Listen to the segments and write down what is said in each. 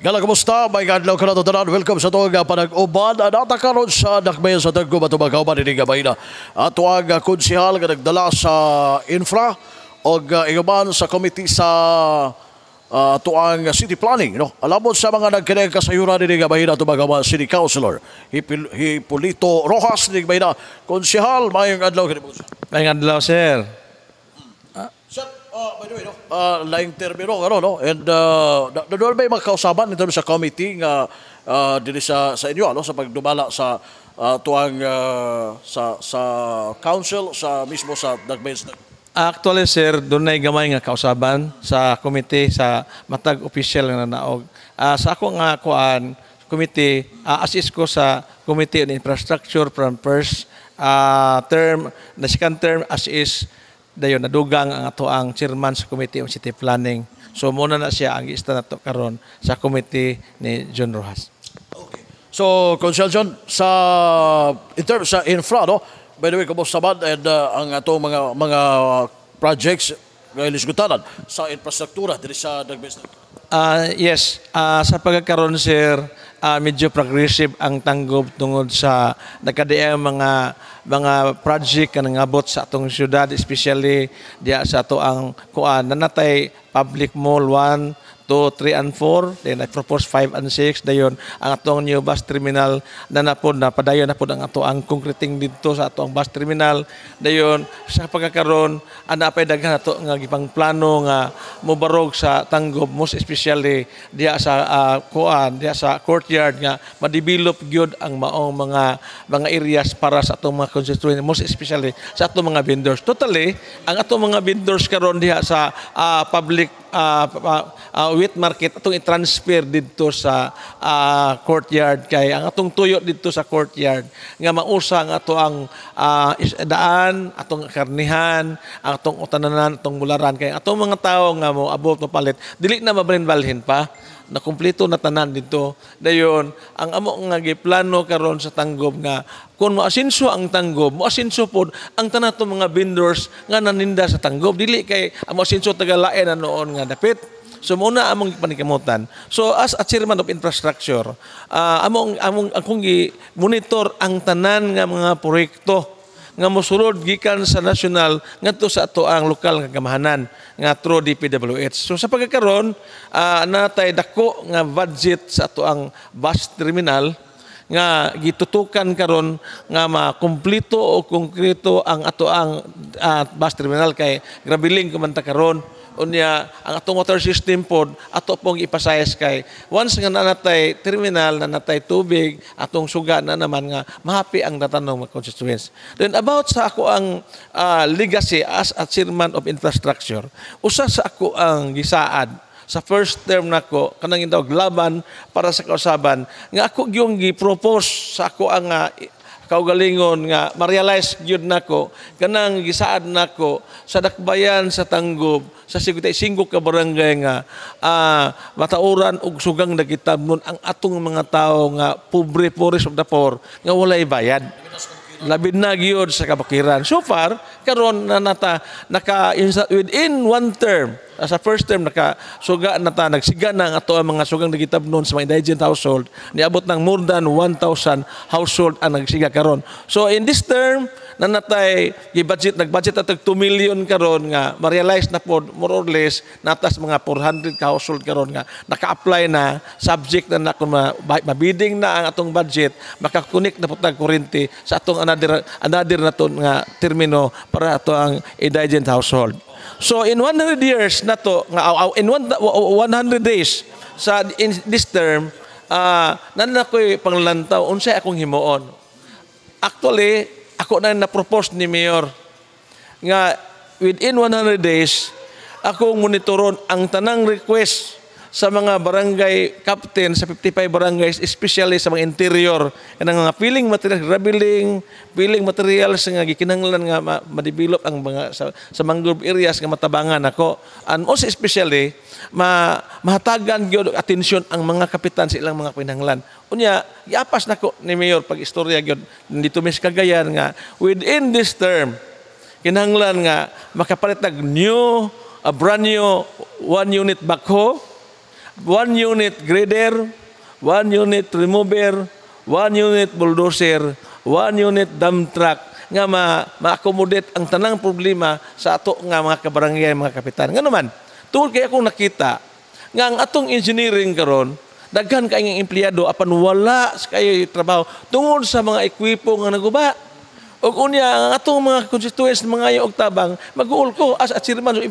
Gala, kumusta? May adlaw ka na tanan. Welcome sa tuwang panag-uban. Anata karon sa Dakbayan sa Tagum ato mga kauban ini gabay na. Ato ang konsehal nga nagdala sa infra og iuban sa committee sa tuang city planning, no? Alamon sa mga nagkinag kasayuran ini gabay na ato mga kauban, City Councilor Hipolito Rojas ini gabay na. Konsehal, mayong adlaw kini po. Maayong adlaw, sir. Sir, by the way, no, laing termino, ano, no? And doon ba yung mga kausaban in terms sa committee nga dili sa inyo, ano, sa pagdumala sa tuang sa council, sa mismo sa Dakbayan sa Actually, sir, dunay gamay nga kausaban sa committee sa matag official nga nanaog. Sa ako nga kuan committee, assist ko sa Committee on Infrastructure from first term, na second term as is dayon nadugang ang ato ang chairman sa Committee on City Planning. So muna na siya ang giista nato karon sa committee ni John Rojas. Okay. So, Consel John, sa in terms sa infra, no? By the way, kumusta man and ang atong mga projects nga ilisgutanan sa infrastruktura diri sa Dakbayan sa Yes, sa pagkakaroon, sir, medyo progressive ang Tanggob tungod sa nagkadiay mga project nga nangabot sa atong syudad, especially diya sa ato ang kuan nanatay public mall 1, 2, 3 and 4, then I propose 5 and 6. Dayon ang atong new bus terminal na napod na padayon na pod ang ato ang concreting didto sa ato ang bus terminal. Dayon sa pagkakaroon ana pay daghan ato nga gipang plano nga mobarog sa Tanggob, most especially diya sa kuan diya sa courtyard nga ma-develop gyud ang maong mga areas para sa atong mga constituent, most especially sa atong mga vendors. Totally, ang atong mga vendors karon diha sa public wet market atong i-transfer didto sa courtyard kay ang atong tuyo didto sa courtyard nga mausa ang ato ang daan, atong karnihan, ang atong utananan, atong mularan, kay ang atong mga tawo nga mo abot mo palit dili na mabalhin-balhin pa, na kumpleto na tanan dito. Dayon ang amo nga giplano karon sa Tanggob nga kung moasinso ang Tanggob, moasinso pod ang tanan atong mga vendors nga naninda sa Tanggob, dili kay ang moasinso tagalain na noon nga dapit. So muna among panikamutan. So as a chairman of infrastructure, among among akong gi-monitor ang tanan nga mga proyekto nga mosulod gikan sa national ngadto sa ato ang lokal nga gamahanan nga through DPWH. So sa pagkakaron, natay dako nga budget sa ato ang bus terminal nga gitutukan karon nga makumplito o konkreto ang ato ang bus terminal kay grabiling kumanta karon. Unya ang atong water system pod ato pong ipasayas kay once nga nanatay terminal, nanatay tubig, atong suga na naman nga mahapi ang tatanong mga constituents. Then about sa ako ang legacy as a chairman of infrastructure, usa sa ako ang gisaad sa first term nako kanang gitawag laban para sa kausaban nga ako gyung gi-propose sa ako ang kaugalingon nga ma-realize gyud nako kanang gisaad nako sa Dakbayan sa Tanggob sa 55 ka barangay nga matauran og sugang dagitabnon ang atong mga tawo nga pobre, poorest of the poor, nga walay bayad, labi na gyud sa kabukiran. So far, karon na nata naka within one term, sa first term naka suga na ta, nagsiga na ang ato ang mga sugang nagitabnon sa mga indigent household, niabot ng more than 1,000 household ang nagsiga karon. So in this term, nanatay gi-budget, nag-budget atag 2 million karon nga ma-realize na pod more or less natas mga 400 ka household karon nga naka-apply na, subject na na kung mabiding na ang atong budget, makakunik na po tag kuryente sa atong another na to nga termino para ato ang indigent household. So in 100 years na to nga in 100 days sa in this term, nan ako'y panglantaw unsay akong himuon. Actually, ako na na-propose ni Mayor nga within 100 days akong monitoron ang tanang request sa mga barangay captain sa 55 barangays, especially sa mga interior, kanang mga piling materials, graveling, piling materials nga gikinahanglan nga ma-develop ang mga sa mangrove areas nga matabangan ako. And most especially, mahatagan gyud og atensyon ang mga kapitan sa ilang mga pinahanglan. Unya, giapas nako ni Mayor pag istorya gyud dito mis Cagayan nga within this term kinahanglan nga makapalit og new a brand new one unit backhoe. One unit grader, one unit remover, one unit bulldozer, one unit dump truck nga ma ma-accommodate ang tanang problema sa ato nga mga kabarangay, mga kapitan. Nga naman, tungod kay akong nakita nga ang atong engineering karon, daghan kay ang empleyado apan wala sa kayo trabaho tungod sa mga ekwipo nga naguba. Og unya ang atong mga constituents mga og tabang, mag-uol ko as a chairman, so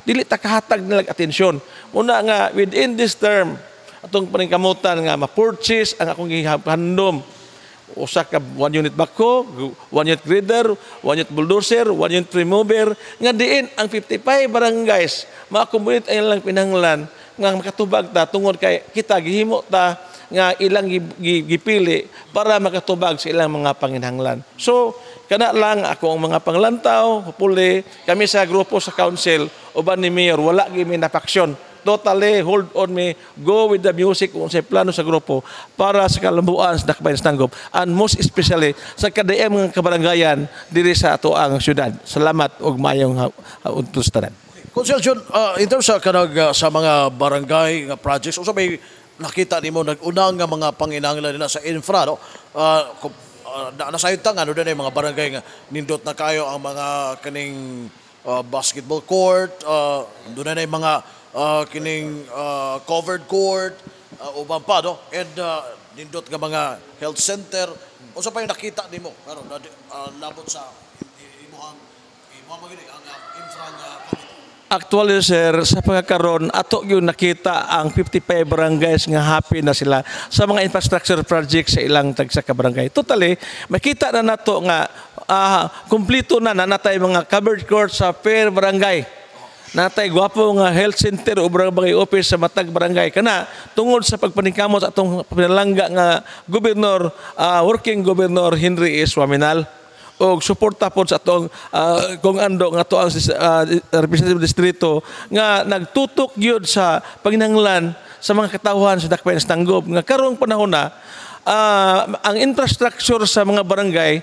dili ta kahatag nila atensyon. Muna nga within this term, atong paningkamutan nga ma-purchase ang akong gihandom, usa ka one unit backhoe, one unit grader, one unit bulldozer, one unit remover, nga diin ang 55 barangays ma-accommodate ang ilang pinanglan nga makatubag ta, tungod kay kita gihimo ta nga ilang gipili para makatubag sa ilang mga panginhanglan. So, kana lang ako ang mga panglantaw. Hopefully, kami sa grupo sa council uban ni Mayor, wala gyud mi na-faction. Totally hold on me, go with the music kung sa plano sa grupo para sa kalambuan sa Dakbayan sa Tanggob and most especially sa KDM mga kabarangayan diri sa ato ang syudad. Salamat ug maayong udto sa tanan. Konsehal John, in terms sa kanag sa mga barangay nga projects, unsa may nakita nimo nag-unang nga mga panginahanglan nila sa infra, no? Nasayod ta nga ano din mga barangay nga nindot na kayo ang mga kaning basketball court, doon na yung mga kining covered court, uban pa, no? And nindot nga mga health center. Unsa pa yung nakita nimo karon labot sa imuhang imuhang magini ang infra nga committee? Actually, sir, sa pagkakaroon, ato yung nakita ang 55 barangays nga happy na sila sa mga infrastructure projects sa ilang tagsa ka barangay. Totally, makita na nato nga kumpleto na na natay mga covered court sa per barangay. Natay gwapo nga health center o barangay office sa matag barangay. Kana tungod sa pagpaningkamot sa atong pinalangga nga gobernador, working governor Henry S. Oaminal og suporta pod sa atong kung ando nga ato ang representative distrito nga nagtutok gyud sa panginahanglan sa mga katawhan sa Dakbayan sa Tanggob, nga karong panahon na ang infrastructure sa mga barangay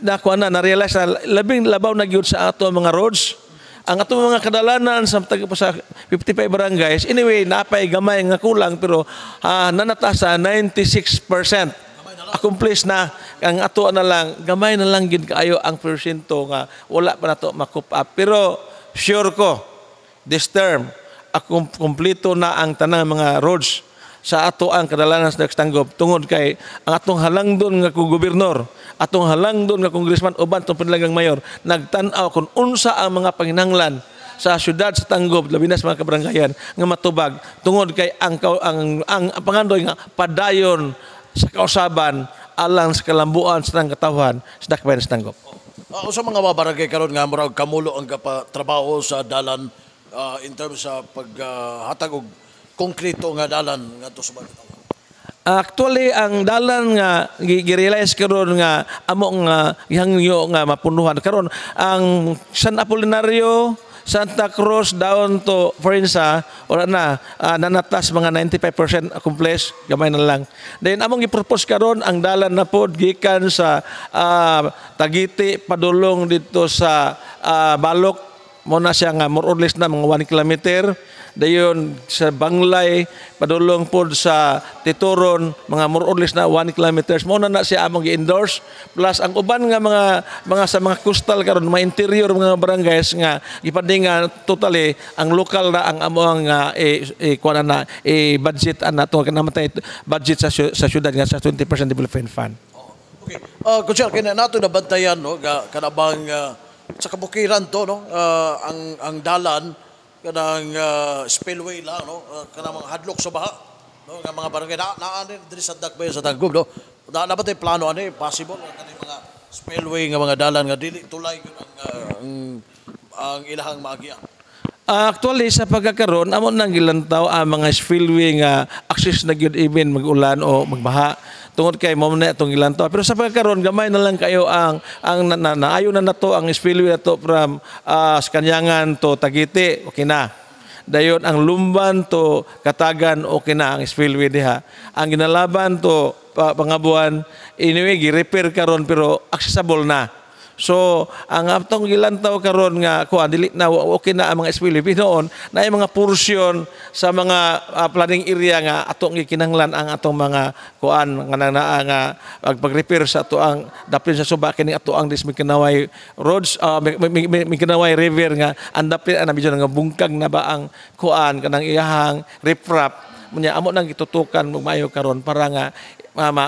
nakuha na, na-realize na labing labaw na gyud sa ato ang mga roads, ang atong mga kadalanan sa tag sa 55 barangays. Anyway, napay gamay nga kulang, pero nanata sa 96% accomplish na. Ang ato na lang, gamay na lang gid kaayo ang porsyento nga wala pa nato ma-cope up, pero sure ko this term akong kompleto na ang tanang mga roads sa ato ang kadalanan sa Tanggob, tungod kay ang atong halangdon nga gobernador, atong halangdon nga congressman uban atong pinalanggang mayor nagtan-aw kung unsa ang mga panginahanglan sa syudad sa Tanggob, labi na sa mga kabarangayan nga matubag, tungod kay ang pangandoy nga padayon sa kausaban alang sa kalambuan sa tanang katawhan sa Dakbayan sa Tanggob. Sa mga barangay karon nga murag kamulo ang trabaho sa dalan in terms sa paghatag og konkreto nga dalan ngadto sa mga katawhan? Actually, ang dalan nga gi-realize karon nga amo nga gihangyo nga mapunuhan karon ang San Apolinario, Santa Cruz down to Forensa, wala na, nanatas mga 95% accomplished, gamay na lang. Then among gi-propose karon ang dalan na pod gikan sa Tagiti padulong dito sa Balok, mo na siya nga more or less na mga 1 kilometer. Dayon sa Banglay padulong pod sa Tituron, mga more or less na 1 kilometers. Mo na na siya among gi-endorse, plus ang uban nga mga sa mga coastal karon, mga interior mga barangays nga gipandingan. Totally ang lokal na ang amo ang eh, kuan na eh, budget ana to naman budget sa syudad nga sa 20% development fund. Okay. Konsehal, kaya nato nabantayan, no, kanabang sa kabukiran to, no, ang dalan kanang spillway lang, no, kanang mga hadlok sa baha, no, nga mga barangay na naa ni diri sa Dakbayan sa Tanggob, no. Na ba tay plano ani possible nga kaning mga spillway nga mga dalan nga dili tulay gyud ang ilahang maagian? Actually, sa pagkakaroon, amo nang gilantaw ang mga spillway nga access na gyud even mag-ulan o magbaha. Tungod kay mo na itong gilantaw. Pero sa pagkakaroon, gamay na lang kayo ang na, naayo na nato ang spillway nato from Skanyangan to Tagiti, okay na. Dayon ang Lumban to Katagan, okay na ang spillway diha. Ang Ginalaban to Pangabuan, anyway, gi-repair karon pero accessible na. So ang atong gilantaw karon nga kuan, dili na, okay na ang mga spillway noon na mga portion sa mga flooding area nga atong gikinahanglan ang atong mga kuan nga naa nga pag-repair sa ato ang daplin sa suba, kini ato ang dis Mikanaway roads, Mikanaway River, nga ang daplin ana medyo nga bungkag na ba ang kuan kanang iyahang riprap. Munya amo nang gitutukan mo maayo karon para nga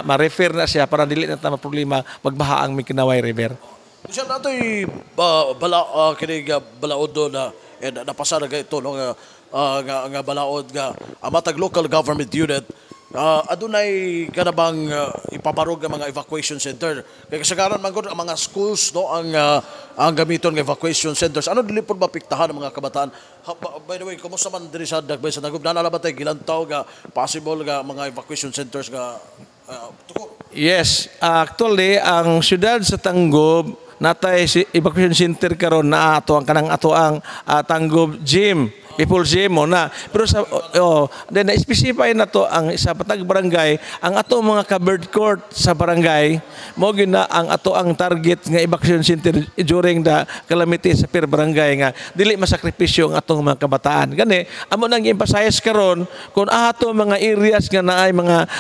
ma-repair na siya para dili na ta problema magbaha ang Mikanaway River. Siya natoy ba, bala kini nga balaod do na eh, napasa na ito, no, nga balaod nga ang matag local government unit adunay kanabang ipabarog nga mga evacuation center, kay kasagaran man gud ang mga schools, no, ang gamiton nga evacuation centers. Ano, dili pod mapiktahan ang mga kabataan? By the way, kumusta man diri sa Dakbayan sa Tangub? Naa na ba tay gilantaw nga possible nga mga evacuation centers nga tuko? Yes, actually ang siyudad sa Tangub natay si evacuation center karon na ato ang kanang ato ang Tangub Gym, People Gym mo na. Pero sa, oh, then na-specify na to ang isa patag barangay, ang ato mga covered court sa barangay mo gyud na ang ato ang target nga evacuation center during the calamity sa per barangay nga dili masakripisyo ang atong mga kabataan. Gani amo nang gi-emphasize karon kung ato mga areas nga naay mga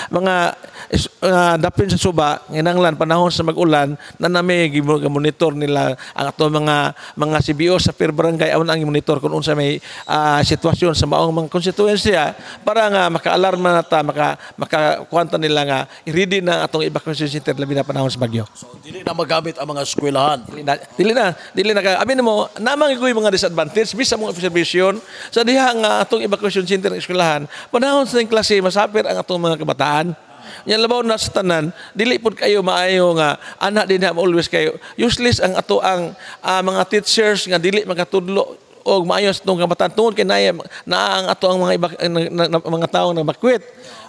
daplin sa suba, nginanglan panahon sa mag-ulan na nami monitor nila ang ato mga CBO sa per barangay. Amo ang monitor kung unsa may sitwasyon sa maong mga konstituensya para nga maka-alarma na ta, maka makakuanta nila nga i-ready na ang atong evacuation center labi na panahon sa bagyo. So dili na magamit ang mga eskwelahan? Dili na, dili na, dili na ka. Amin mo, namang ko yung mga disadvantage bisa mong observation sa diha nga atong evacuation center ng eskwelahan, panahon sa klase masapir ang atong mga kabataan. Nya labaw na sa tanan, dili pud kayo maayo nga anak din na always kayo. Useless ang ato ang mga teachers nga dili makatudlo og maayo sa atong kabataan tungod kay naa ang ato ang mga iba, na, mga tawo na evacuate.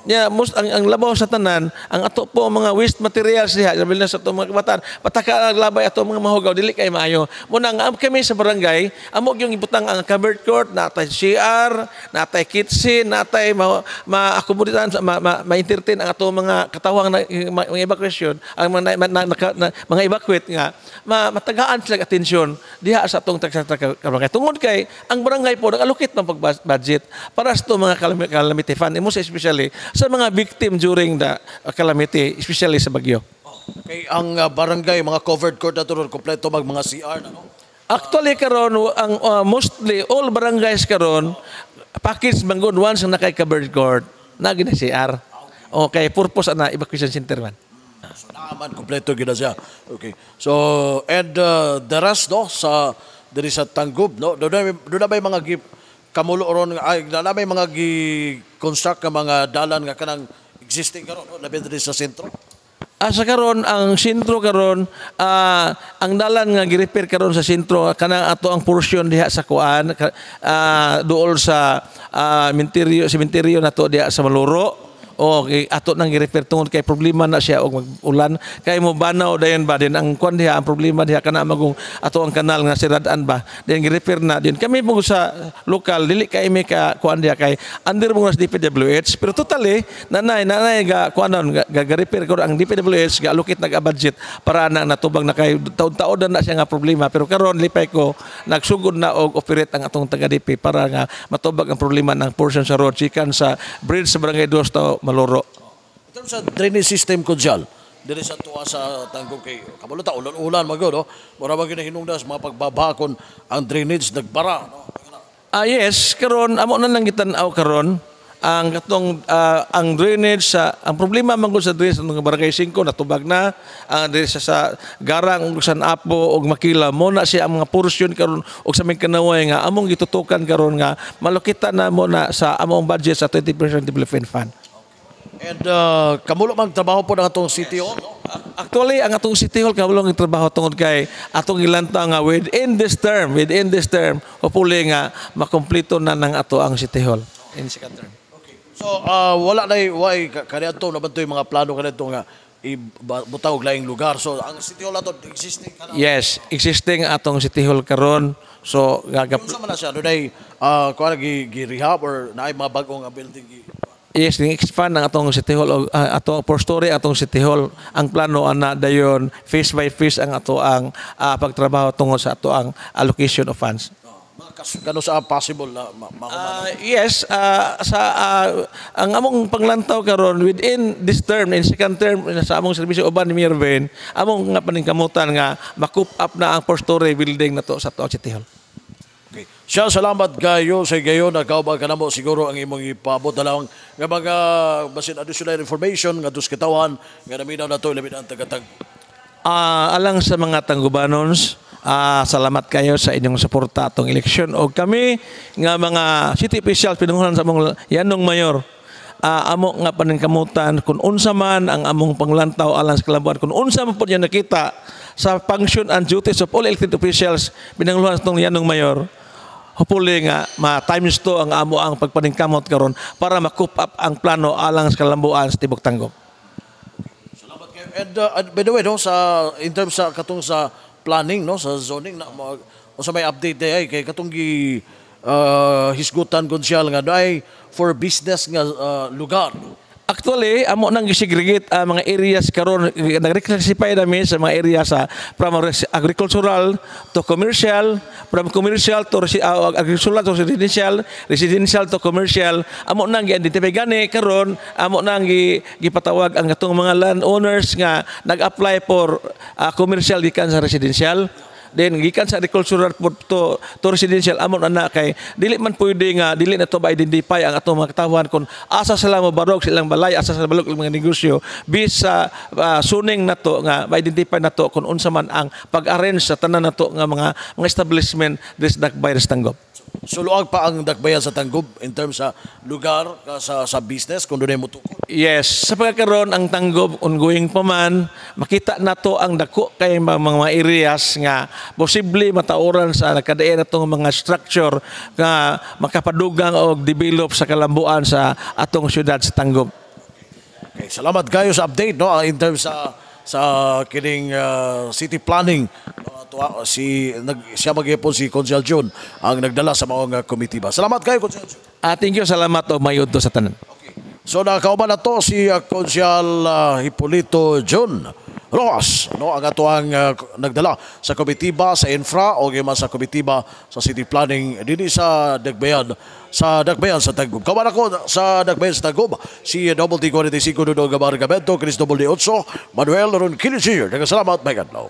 Nya most ang labaw sa tanan, ang ato po mga waste materials diha, labi na sa atong mga kabataan, pataka ang labay ato mga mahugaw, dili kay maayo. Muna nga kami sa barangay, amo yung ibutang ang covered court, natay CR, natay kitchen, natay ma, ma-accommodate, ma-entertain ang ato mga katawang na, mga evacuation, ang mga na, mga evacuate nga matagaan sila atensyon diha sa atong tagsa barangay. Tungod kay ang barangay po nag-allocate ng pag-budget para sa itong mga calamity fund, most especially sa mga victim during the calamity, especially sa bagyo. Kay ang barangay, mga covered court na ron, kompleto mag mga CR na, no? Actually karon ang mostly all barangays karon package man gud, once nga nakay covered court na gina CR. Okay, purpose ana evacuation center man. So naaman kompleto gyud na siya. Okay. So and the rest, no, sa diri sa Tangub, no, doon na may mga gi kamulo ron ay na may mga gi construct nga mga dalan nga kanang existing karon, no, labi diri sa sentro. Sa karon ang sentro karon, ang dalan nga gi-repair karon sa sentro kanang ato ang portion diha sa kuan duol sa sementeryo sementeryo nato diha sa Maluro. Okay, ato nang gi-repair tungod kay problema na siya og mag-ulan kay mo banaw dayon ba din ang kuan diha. Ang problema diha kana magong ato ang kanal nga siradan ba, then gi-repair na din. Kami mo sa lokal dili kay mi ka kuan diha kay under mo sa DPWH, pero totally nanay ga kuanon ga repair ko ang DPWH, ga allocate nag budget para na natubag na kay taon-taon na siya nga problema. Pero karon lipay ko nagsugod na og operate ang atong taga DP para nga matubag ang problema ng portion sa road gikan sa bridge sa Barangay Dos to Maluro. In terms sa drainage system ko dyan, diri sa tuwa sa Tangub, kay kabalo ta ulan-ulan magod, no? Mura man gyud hinungdan sa mga pagbabakon ang drainage nagbara, no? Ah, yes, karon amo na lang gitan-aw karon ang katong ang drainage sa ang problema man gud sa drainage sa Barangay 5 natubag na ang drainage sa Garang ug San Apo ug Makila. Mo na siya ang mga porsyon karon og sa Minkanaway nga among gitutukan karon nga malukita na mo na sa among budget sa 20% development fund. And kamulo man trabaho po ng atong City Hall, no? Actually, ang atong City Hall kabulong ang trabaho tungod kay atong gilanta nga within this term, hopefully nga makumpleto na ng ato ang City Hall in second term. Okay. So wala na why kaniadto na ba mga plano kaniadto nga ibutang og laing lugar? So ang City Hall ato existing kana? Yes, existing atong City Hall karon. So gaga Unsa man na siya? Dunay kuan gi rehab or naay mga bag-ong nga building gi Yes, ning expand ang atong City Hall og ato four story atong City Hall. Ang plano ana dayon, phase by phase ang ato ang pagtrabaho tungod sa ato ang allocation of funds. Kano sa possible na Yes, sa ang among panglantaw karon within this term, in second term sa among serbisyo uban ni Mayor Vane, among nga paningkamutan nga ma-cope up na ang four-story building nato sa ato City Hall. Okay. Siya, salamat kayo sa gayon. Nagkaubag ka namo siguro ang imong ipabot na lang nga mga basin additional information nga dos katawan nga naminaw na to, labi na ang tagatag. Alang sa mga Tanggubanons, salamat kayo sa inyong suporta atong eleksyon. O kami nga mga city officials, pinunguhan sa among yanong mayor, amo nga paningkamutan kung unsa man ang among panglantaw alang sa Kalambuan, kung unsa man po niya nakita sa function and duties of all elected officials pinanguluhan sa atong yanong mayor. Hopefully nga ma times to ang amo ang pagpaningkamot karon para ma-cope up ang plano alang sa Kalambuan sa tibok Tanggob. Salamat kayo. And by the way, no, sa in terms sa katong sa planning, no, sa zoning na unsa may update day ay kay katong gi hisgutan, konsyal, nga ay for business nga lugar? Actually, amo nang gisegregate ang mga areas karon. Nag-reclassify nami sa mga area sa from agricultural to commercial, from commercial to agricultural to residential, residential to commercial. Amo nang gi-identify gani karon, amo nang gipatawag ang atong mga landowners nga nag-apply for commercial gikan sa residential. Then gikan sa agricultural to residential, amo na na kay dili man pwede nga dili na to ma-identify ang atong mga katawhan kung asa sila mobarog sa ilang balay, asa sila balog ilang mga negosyo, bis sa zoning nato nga ma-identify nato kung unsa man ang pag-arrange sa tanan nato nga mga establishment this Dakbayan sa Tanggob. Suluag pa ang Dakbayan sa Tanggob in terms sa lugar sa business kung doon mo tukod? Yes, sa pagkakaroon ang Tanggob ongoing pa man, makita nato ang dako kay mga areas nga posible matauran sa nakadiin atong mga structure nga makapadugang og develop sa kalambuan sa atong syudad sa Tanggob. Okay, salamat kayo sa update, no, in terms sa kining city planning, no, tuwa, si nag siya magyapon si Konsehal June ang nagdala sa mga committee ba. Salamat kayo, Konsehal June. Thank you, salamat o mayud sa tanan. Okay. So nakauban na to si Konsehal Hipolito June Rojas, no, ang atoang nagdala sa komitiba sa infra o gyud sa komitiba sa city planning dinhi sa Dakbayan sa Tagum. Kauban ako sa Dakbayan sa Tagum si Double D 45 Nuno Gabar Gabento, Chris Double D 8, Manuel Ron Jr. Salamat, may adlaw.